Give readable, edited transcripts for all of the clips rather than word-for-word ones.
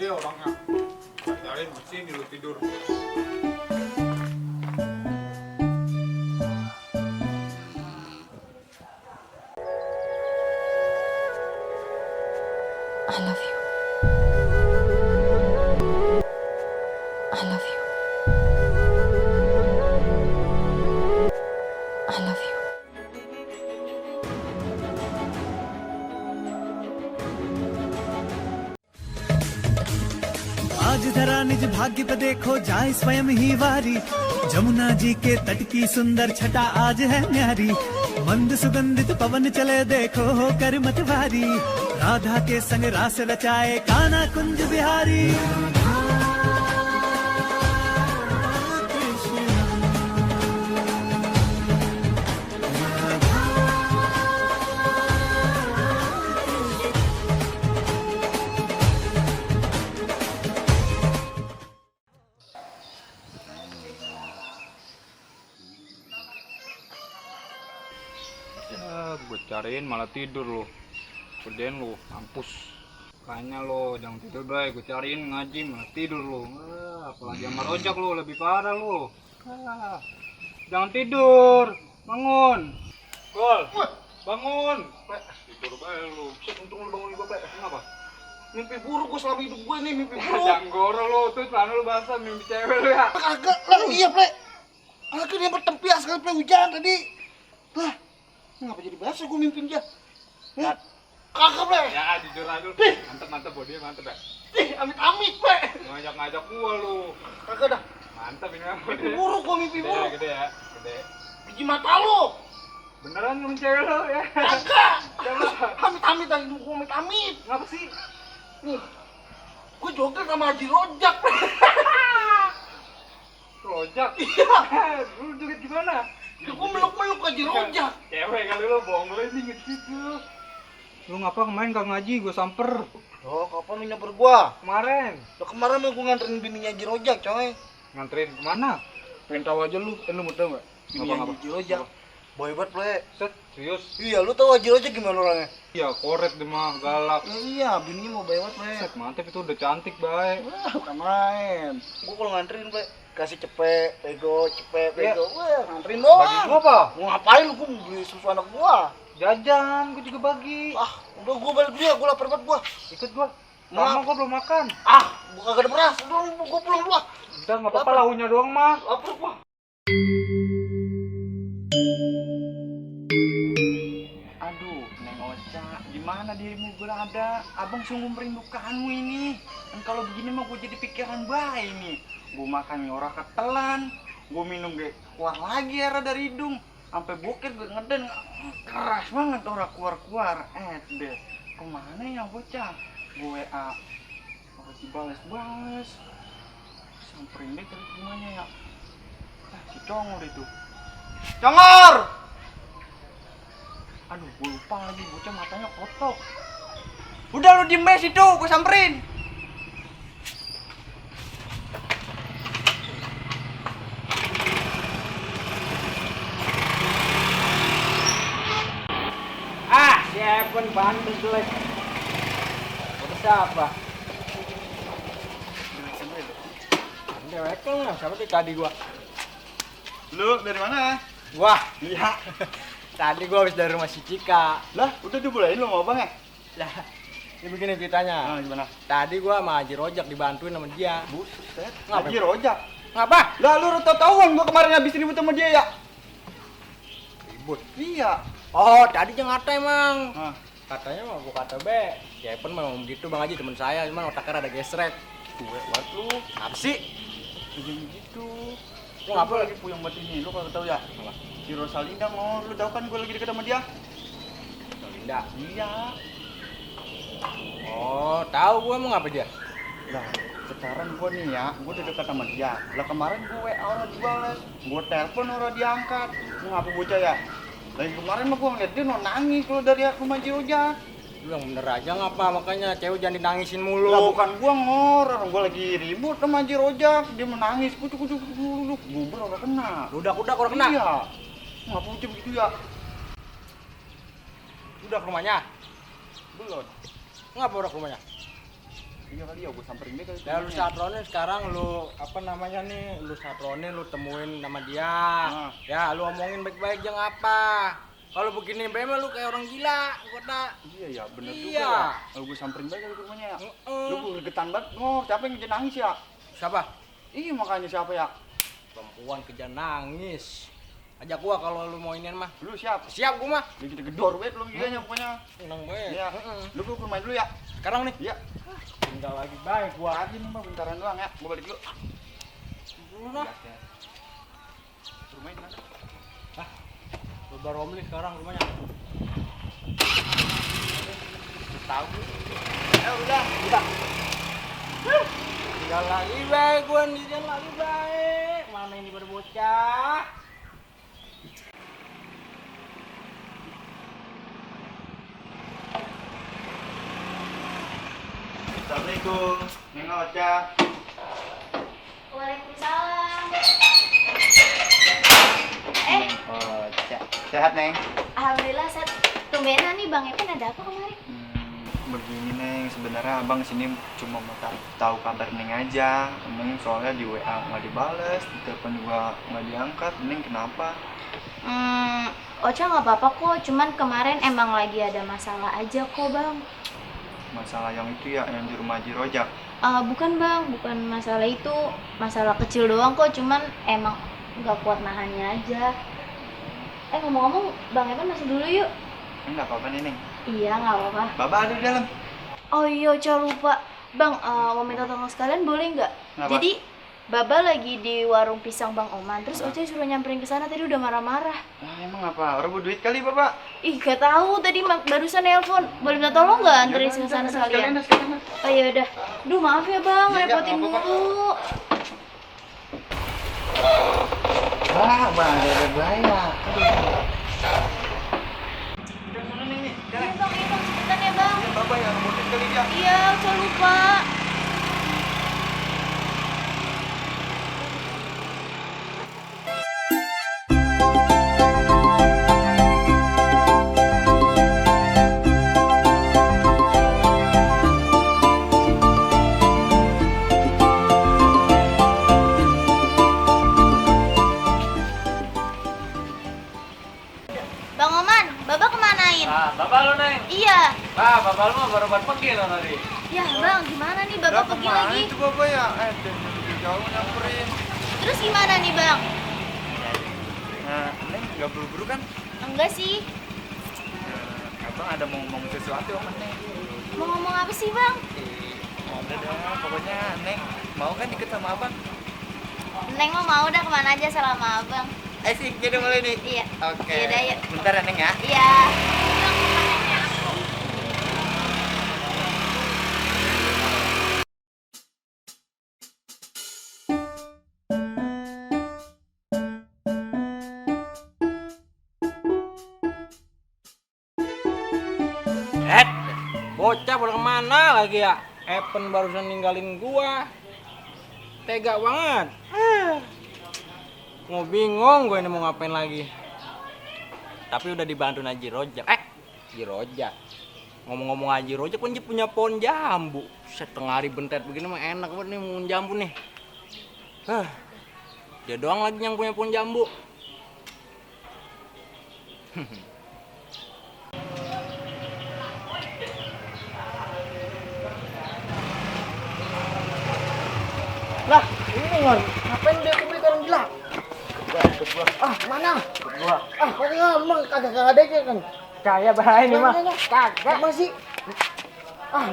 dia orangnya. Cariin sini lu tidur. I love you. I love you. I love you. आज धरा निज भाग्य पे देखो जाए स्वयं ही वारी। जमुना जी के तट की सुंदर छटा आज है न्यारी। मंद सुगंधित पवन चले देखो होकर मतवारी। राधा के संग रास रचाए कान्हा कुंज Bihari. Ya, gue cariin malah tidur lo. Kerjain lo, mampus. Kayaknya lo jangan tidur baik, gue cariin ngaji malah tidur lo. Apalagi sama rojak lo, lebih parah lo. Jangan tidur, bangun. Gol, bangun. Tidur baik lo. Untung lo bangun gue, kenapa? Mimpi buruk gue selama hidup gue nih, mimpi buruk. Janggoro lo, tuh celana lo basah, mimpi cewek lo ya. Kagak lah, iya ple. Kagak dia bertempias sekali ple hujan tadi. Lah, ngapa jadi basah gue mimpin dia? Hah? Kagak ple. Ya jujur aja lu. Mantep bodinya mantep ya. Amit-amit ple. Ngajak gua lu. Kagak dah. Mantep ini mah. Mimpi buruk gue mimpi buruk. Gede ya, gede. Biji mata lu. Beneran lu cewek lu ya? Kagak. Coba. Amit-amit lagi gue amit-amit. Ngapa sih? Nih, gue joget sama Haji Rojak ple. Rojak? Iya. Lu joget gimana? Gue meluk-meluk Haji Rojak. Cewek kali lu, bohong lu ini gitu. Lu ngapa kemarin gak ngaji? Gue samper. Oh, kapan lu nyamper gua? Kemarin. Lo kemarin gue nganterin bininya Haji Rojak coy. Nganterin kemana? Pengen tahu aja lu, lu mau tahu nggak? Bininya Ngapa? Haji Rojak. Boy banget ple. Set, serius? Iya, lu tahu Haji Rojak gimana orangnya? Iya, koret dia mah, galak. Iya, bininya mau bayar ple. Set, mantep itu udah cantik, baik. Wah, bukan main. Gua kalau nganterin ple, kasih cepet, pego, cepet, pego. Wah, nganterin doang. Bagi gua apa? Mau ngapain lu? Gua mau beli susu anak gua. Jajan, gua juga bagi. Ah, udah gua balik dulu ya, gua lapar banget gua. Ikut gua. Mau. Mama gua belum makan. Ah, gua kagak ada beras. Udah, gua pulang dulu ah. Udah nggak apa-apa lauknya doang mah. Lapar gua. Aduh, Neng Ocha, gimana dirimu berada? Abang sungguh merindukanmu ini. Dan kalau begini mah gue jadi pikiran bayi nih. Gue makan ora ketelan, gue minum gak keluar lagi air dari hidung. Sampai bokir gue ngeden, keras banget ora keluar-keluar. Deh, kemana ya bocah? Gue WA, harus dibales-bales. Samperin deh ke rumahnya ya. Si Congor itu. Congor! Aduh, gue lupa lagi, bocah matanya kotok. Udah lu diem aja situ, gue samperin. Siapa bandel jelek. Udah siapa? Dewekel lah, siapa sih tadi gua? Lu dari mana? Wah, Iya. tadi gua habis dari rumah si Cika. Lah, udah dibolehin lu mau bang ya? Lah, ini begini ceritanya. Gimana? Tadi gua sama Haji Rojak dibantuin sama dia. Buset, Ngapa? Haji Rojak. Ngapa? Lah lu tau-tauan gua kemarin habis ribut sama dia ya? Ribut. Iya. Oh, tadi jangan ngata emang. Hah. Katanya mah gua kata be, ya pun memang begitu Bang Haji, teman saya, cuman otaknya ada gesrek. Gue buat lu. Apa sih? Jadi gitu. Lu ngapa lagi puyeng buat ini? Lu kalau tahu ya? Si Rosalinda mau, lu tahu kan gue lagi deket sama dia? Linda. Iya. Oh, tahu gua emang apa dia? Lah, sekarang gue nih ya, gue udah dekat sama dia. Lah kemarin gue WA orang dibales, gue telepon orang diangkat. Lu ngapa bocah ya? Lah yang kemarin mah gue ngeliat dia nangis kalau dari rumah Jiroja. Lu yang bener aja ngapa, makanya cewek jangan dinangisin mulu. Lah bukan gue ngor, gue lagi ribut sama Jiroja. Dia menangis, kucuk-kucuk, gue orang kena. Udah orang kena. Iya. Ngapa bocah begitu ya? Udah ke rumahnya. Belum. Ngapa udah ke rumahnya? Iya kali ya, gue samperin dia kali. Ya lu satronin sekarang lu apa namanya nih? Lu satronin, lu temuin nama dia. Ya lu omongin baik-baik jangan apa. Kalau begini memang lu kayak orang gila, kota. Iya ya, bener juga. Iya. Ya. Kalau gue samperin baik kali ke rumahnya ya. Lu gue gegetan banget. Oh, siapa yang kejar nangis ya? Siapa? Iya makanya siapa ya? Perempuan kejar nangis. Ajak gua kalau lu mau inian mah. Lu siap? Siap gua mah. Lu kita gedor banget lu gilanya pokoknya. Seneng banget. Iya. Lu ke rumah dulu ya. Sekarang nih. Iya. Tinggal lagi baik gua. Lagi nih mah bentaran doang ya. Gua balik dulu. Lu lah. Rumahnya mana? Lu baru Romli sekarang rumahnya. Tahu. Udah. Tinggal lagi baik gua tinggal lagi baik. Mana ini baru bocah? Assalamualaikum. Neng Ocha. Waalaikumsalam. Ocha. Sehat, Neng? Alhamdulillah Sat. Tumbenan nih Bang Epen ada apa kemarin? Begini Neng, sebenarnya abang sini cuma mau tahu kabar Neng aja. Neng soalnya di WA nggak dibales, di telepon juga nggak diangkat. Neng kenapa? Ocha nggak apa-apa kok, cuman kemarin emang lagi ada masalah aja kok Bang. Masalah yang itu ya, yang di rumah Haji Rojak. Bukan Bang, bukan masalah itu, masalah kecil doang kok, cuman emang nggak kuat nahannya aja. Ngomong-ngomong, Bang Epen masuk dulu yuk. Enggak apa-apa nih Neng. Iya nggak apa-apa. Baba ada di dalam. Oh iya Ocha lupa, Bang mau minta tolong sekalian boleh nggak? Kenapa? Jadi Baba lagi di warung pisang Bang Oman, terus Ocha suruh nyamperin ke sana tadi udah marah-marah. Emang apa? Rebut duit kali Bapak? Ih, gak tahu tadi barusan nelpon. Boleh minta tolong nggak anterin ke sana sekalian? Oh iya udah. Duh maaf ya Bang, Iya, repotin nggak apa-apa. mulu. Bang, ada bahaya. Iya Bang, cepetan ya Bang. Bapak yang rebutin kali dia. Iya, Ocha lupa. Bang Oman, Baba kemanain? Bapak lu Neng. Iya. Bapak lu mah baru pergi lo tadi. Ya Bang, gimana nih Baba pergi lagi? Itu Bapak ya? Jauh nyamperin. Terus gimana nih Bang? Nah, Neng nggak buru-buru kan? Enggak sih. Abang ada mau ngomong sesuatu sama Neng. Mau ngomong apa sih Bang? Udah dong, pokoknya Neng mau kan ikut sama abang? Neng mau dah kemana aja selama Abang. Sih, jadi mulai nih. Iya. Oke. Yaudah, yuk. Bentar ya Neng ya. Iya. Bocah pada kemana lagi ya? Epen barusan ninggalin gua. Tega banget. Mau bingung gue ini mau ngapain lagi. Tapi udah dibantu Haji Rojak. Haji Rojak. Ngomong-ngomong Haji Rojak kan dia punya pohon jambu. Setengah hari bentet begini mah enak banget nih mau jambu nih. Dia doang lagi yang punya pohon jambu. Lah, ini kan. Ngapain dia kebeli orang gila? Mana? Pokoknya emang kagak ada aja kan. Kayak bahaya nih mah. Kagak masih.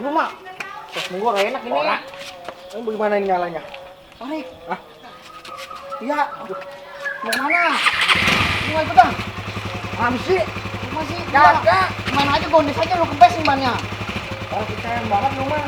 Lu mah. Tos munggo enak ini. Ini bagaimana ini nyalanya? Tarik. Iya. Mau kemana? Mau ikutan? Masih. Masih. Kagak. Mana aja gondes aja lu kempes bannya. Orang percaya banget lu mah.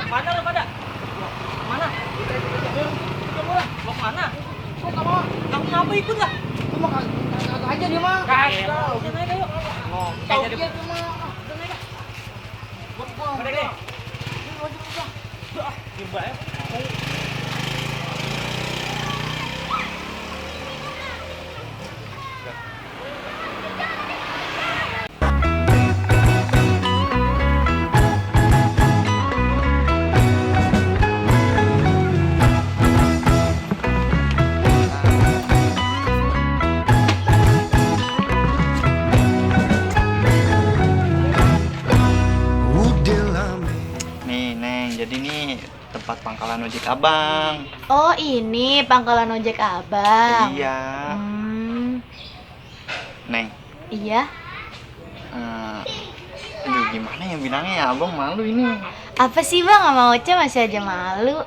Mana lu pada? Mana? Mau kemana? Kamu ngapa ikut lah? Lu mah kagak aja dia mah. Kagak. Udah naik ayo. Tahu dia tuh mah. Nih Neng, jadi nih tempat pangkalan ojek abang. Oh, ini pangkalan ojek abang. Iya. Neng, Iya. aduh gimana ya bilangnya ya, abang malu ini. Apa sih bang, sama Ocha masih aja malu?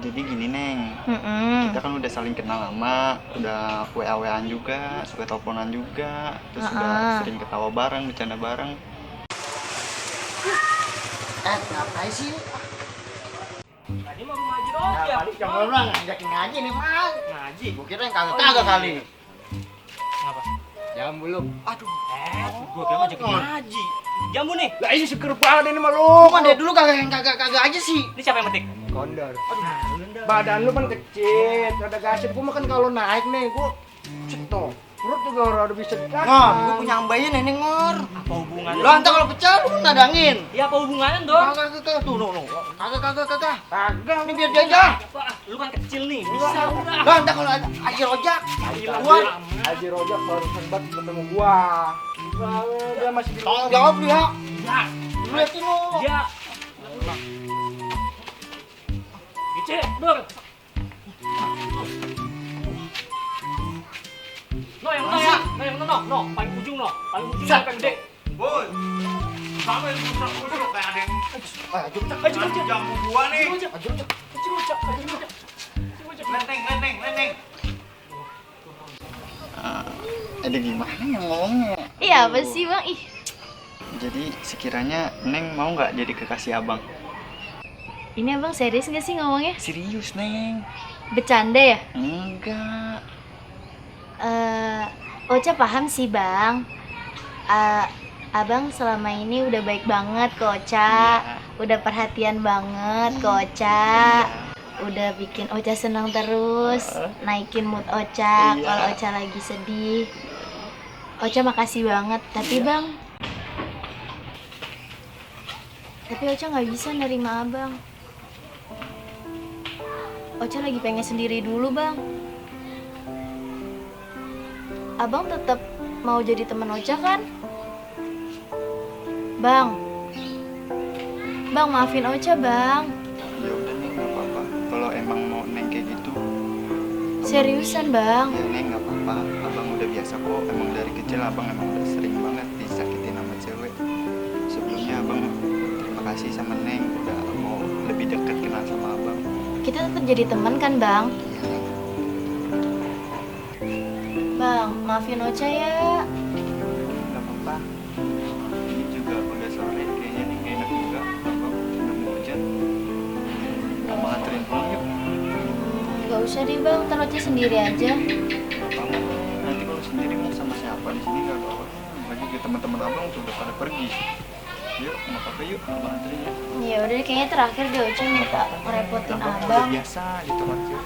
Jadi gini Neng, Mm-mm. kita kan udah saling kenal lama, udah WA-WAan juga, suka teleponan juga, terus udah sering ketawa bareng, bercanda bareng. Ngapain sih? Tadi mau ngaji rojak. Kali jangan orang ngajakin ngaji nih, Mang. Ngaji. Gua kira yang kagak kali. Ngapa? Jam belum. Aduh, gua kira ngajakin ngaji. Jambu nih. Lah ini seger banget ini mah lu. Kan dari dulu kagak aja sih. Ini siapa yang metik? Kondor. Badan lu kan kecil, ada gasip. Gua mah kan kalau naik nih, gua cetok. Perut juga udah bisa Ngor, tekan. gue punya ambayan ini Ngor. Apa hubungannya? Lo antar kalau pecah lu nadangin. Ya apa hubungannya dong? Kagak tuh, no. Kagak. Kagak, ini biar dia aja. Apa? Lu kan kecil nih. Bisa udah. Lo antar kalau ada Haji Rojak. Gua Haji Rojak baru sempat ketemu gua. Dia masih di tanggung jawab dia. Ya. Liatin lo. Ya. Ice, Dur. No, yang mana ya? No, paling ujung no. Paling ujung yang paling gede. Boy, kamu yang busuk-busuk kayak ada yang Ayo, jambu gua nih. Lenteng. Ada gimana yang ngomongnya? Iya apa sih bang? Ih, Jadi sekiranya Neng mau nggak jadi kekasih abang? ini abang serius nggak sih ngomongnya? Serius Neng? Bercanda ya? Enggak. Ocha paham sih bang. Abang selama ini udah baik banget ke Ocha, udah perhatian banget ke Ocha, udah bikin Ocha senang terus, naikin mood Ocha kalau Ocha lagi sedih. Ocha makasih banget, tapi Ocha nggak bisa nerima abang. Ocha lagi pengen sendiri dulu bang. Abang tetap mau jadi teman Ocha kan? Bang, maafin Ocha bang. Ya udah Neng, nggak apa-apa. Kalau emang mau Neng kayak gitu, Seriusan bang. ya Neng nggak apa-apa. Abang udah biasa kok. Emang dari kecil abang emang udah sering banget disakitin sama cewek. Sebelumnya abang terima kasih sama Neng udah mau lebih dekat kenal sama abang. Kita tetap jadi teman kan bang? Iya Neng. Bang, maafin Ocha ya. Nggak apa-apa. Ini juga udah sore, kayaknya nih nggak enak juga. Abang udah mau hujan. Abang anterin pulang yuk. Gak usah deh bang, ntar Ocha sendiri aja. Nggak apa-apa. Nanti kalau sendiri mau sama siapa di sini nggak apa-apa. Lagi ke teman-teman abang sudah pada pergi. Yuk, nggak apa-apa yuk. Abang anterin ya. Ya udah kayaknya terakhir deh Ocha minta ngerepotin Abang udah abang. biasa di tempat cewek.